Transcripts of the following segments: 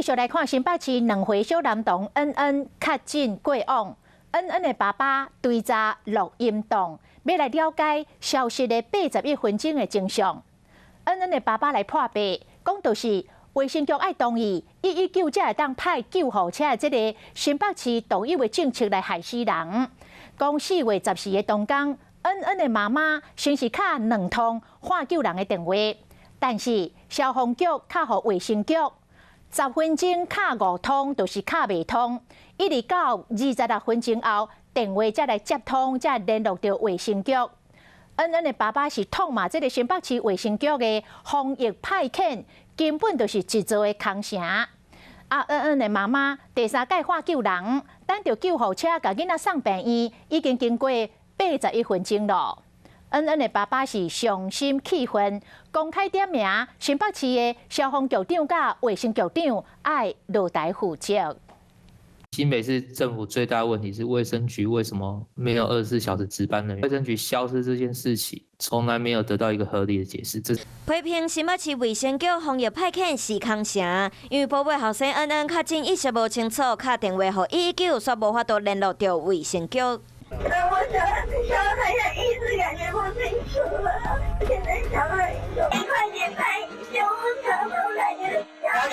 續來看新北市2歲小男童恩恩確診過往，恩恩的爸爸追查錄音檔，欲來了解消失的81分鐘的真相。恩恩的爸爸來破白，講就是衛生局愛同意119才會當派救護車的這个新北市獨有的政策來害死人。講4月14的當工，恩恩的媽媽先是敲兩通喊救人的電話，但是消防局敲予衛生局，10分鐘敲五通，就是敲袂通，一直到26分鐘後，電話才來接通，才聯絡著衛生局。恩恩的爸爸是痛罵這个新北市衛生局的防疫派遣，根本就是一座的空城。啊，恩恩的媽媽第三擺喊救人，等著救護車共囡仔送病院，已經經過81分鐘咯。恩恩的爸爸是傷心氣憤，公開點名新北市的消防局長佮衛生局長愛落台負責。新北市政府最大問題是衛生局為什麼沒有24小時值班人員？衛生局消失這件事情，從來沒有得到一個合理的解釋。這批評新北市衛生局防疫派遣是空城，因為寶貝後生恩恩確診意識無清楚，敲電話予119，煞無法度聯絡著衛生局。我想，小孩的意識感覺不清楚了，現在小孩你快點派救護車過來。小姐，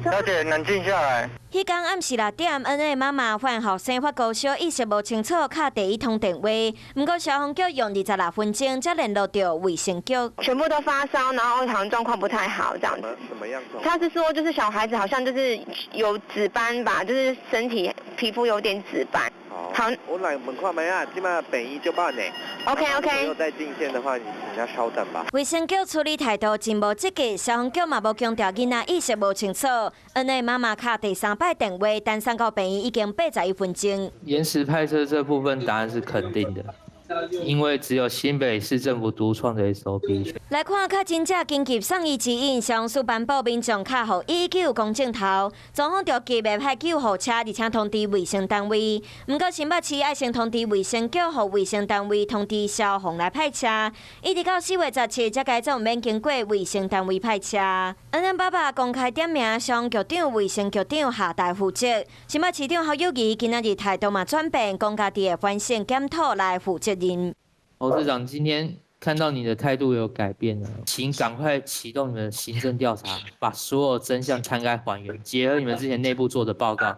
小姐，冷靜下來。彼工暗時6點，恩恩媽媽發現後生發高燒，意識無清楚，敲第一通電話。毋過消防局用26分鐘才聯絡著衛生局。全部都發燒，然後好像狀況不太好，這樣子。什麼樣？他是說，就是小孩子好像就是有紫斑吧，就是身體皮膚有點紫斑。好，我來問看覓啊，這馬病院就辦呢。 OK。有在進線的話，你請他稍等吧。衛生局處理態度真無積極，消防局嘛無強調囡仔意識無清楚。恩恩媽媽敲第三擺電話，等送到病院已經81分鐘。延遲派車這部分答案是肯定的，因為只有新北市政府獨創的 SOP。來看確診者緊急送醫指引，消防署頒布民眾敲予119公證頭，狀況著急欲派救護車，而且通知衛生單位。毋過新北市愛先通知衛生局，予衛生單位通知消防來派車，一直到4月17才改做免經過衛生單位派車。恩恩爸爸公開點名消防局長、衛生局長下台負責。新北市長侯友宜今仔日態度嘛轉變，講家己會反省檢討來負責任。侯市長今天看到你的態度有改變了，請趕快啟動你們的行政調查，把所有真相攤開還原，結合你們之前內部做的報告。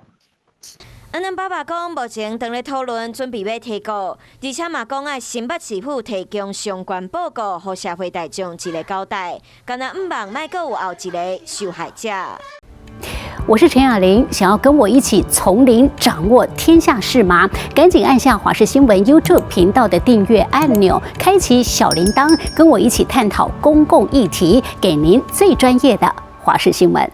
恩恩爸爸講，目前正咧討論，準備欲提告，而且嘛講愛新北市府提供相關報告，予社會大眾一个交代。敢若毋望莫閣有後一个受害者。我是陳雅玲，想要跟我一起從零掌握天下事嗎？趕緊按下華視新聞 YouTube 頻道的訂閱按鈕，開啟小鈴鐺，跟我一起探討公共議題，給您最專業的華視新聞。